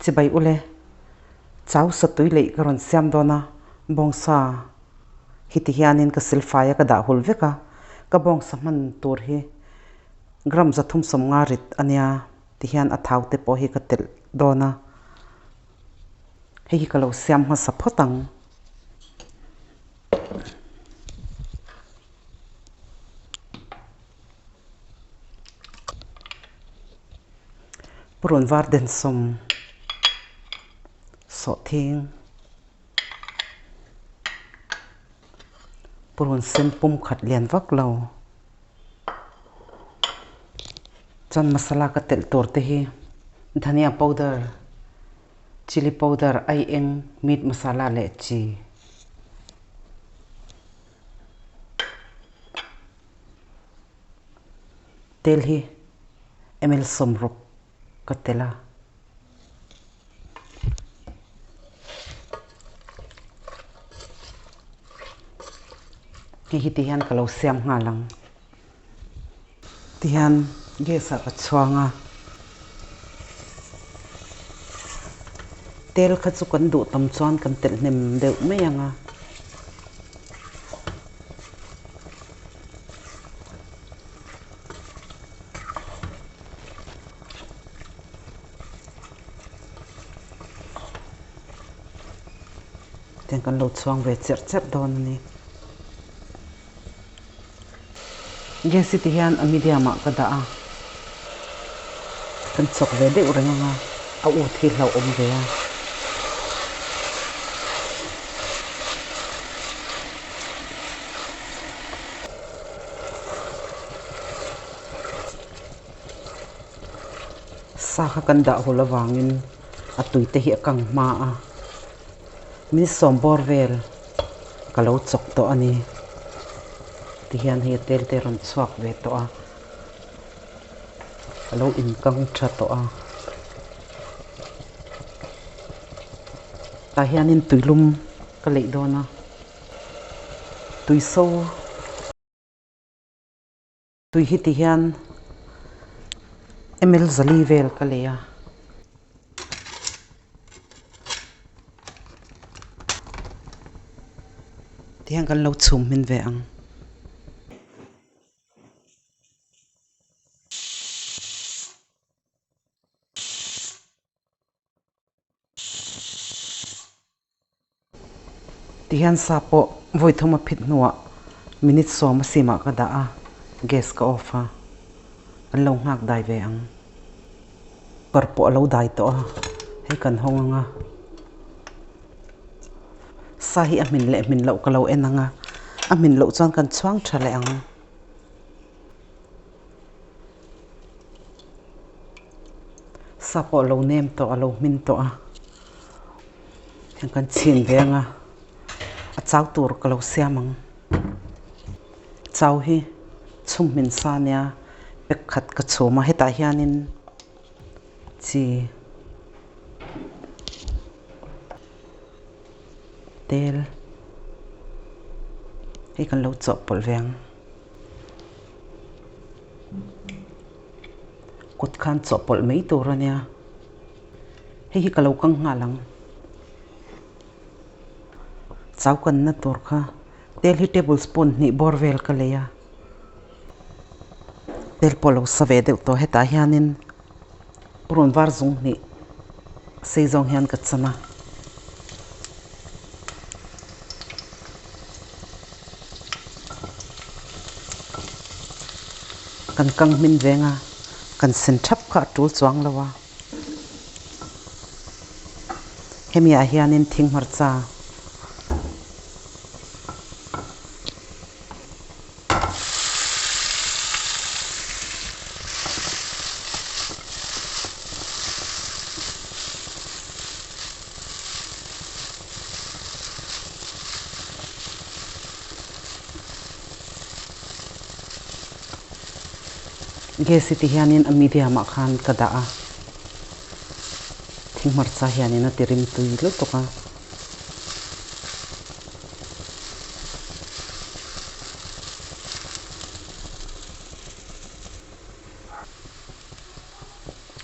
Chibai ule, chau satui leih ka rawn siam dawn a, bawngsa hi ti hianin ka silfai a ka dah hul vek a, ka bawngsa hman tur hi gram 350 rit a nia ti hian a thau te pawh hi ka telh dawn a, hei hi ka lo siam hmasa phawt ang. Purun var densawm sawhthing purun sen pum khat lian vak lo chuan masala ka telh tur te hi dhania powder chilli powder aieng meat masala leh chi. Tel hi ml 60 ka tel a. Hei hi ti hian ka lo siam nghal ang. Ti hian gas ah ka chhuang a. Tel kha chu kan duh tam chuan kan telh hnem deuh mai ang a. Tiang kan lo chhuang ve cherh cherh dawn a ni. Gas hi ti hian a medium ah ka dah a, kan chawk ve deuh reng ang a, a ut hi hlauhawm ve a. Sa kha kan dah hul avangin a tui te hi a kang hma a, min sawm bawr vel ka lo chawk tawh a ni. Tihian hei a tel te rawn chhuak ve tawh a, a lo inkang tha tawh a. Tah hianin tuilum ka leih dawn a, tuiso. Tui hi ti hian ml 400 vel ka lei a. Ti hian kan lo chhum hmin ve ang. Tihian sa pawh vawi thum a phit hnuah minute 10 a simah ka dah a, gas ka off a, an lo nghak dai ve ang. Kawr pawh a lo dai tawh a, hei kan hawng ang a. Sa hi a hmin leh hmin loh ka lo en ang a, a hmin loh chuan kan chhuang tha leh ang. Sa pawh a lo nem tawh a lo hmin tawh a. Heng kan chhin ve anga a chau tur ka lo siam ang. Chau hi chhum hmin sa nia pack khat ka chhum a hetah hianin chi tel hei kan lo chawhpawlh ve ang. Kut khan chawhpawlh mai tur a nia. Hei hi ka lo kang nghal ang. Chau kanna tur kha tel hi table spoon hnih bawr vel ka lei a. Tel pawh lo sa ve deuh tawh hetah hianin purun var zung hnih sei zawng hian ka chan a. Kan kang hmin veng a, kan sen thap kha a tul chuang lo a. Hemi ah hianin thing hmarcha Gas hi ti hianin a medium ah khan ka dah a, thing hmarcha hianin a ti rim tui lutuk a.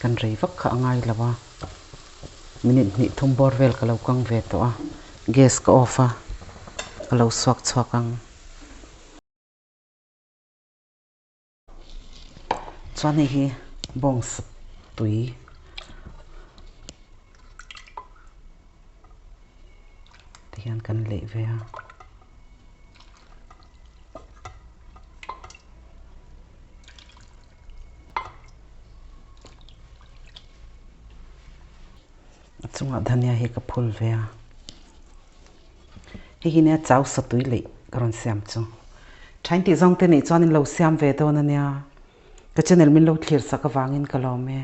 Kan rei vak kha a ngai lo a. Minute hnih thum bawr vel ka lo kang ve tawh a, gas ka off a, ka lo suak chhuak ang. Chuan hei hi bawngsa tui tihian kan leih ve a. A chungah dhania hi ka phul ve a. Hei hi nia chau satui leih ka rawn siam chu. Thain tih zawng te nih chuan in lo siam ve dawn a nia. Ka channel min lo thlir sak avangin ka lawm e.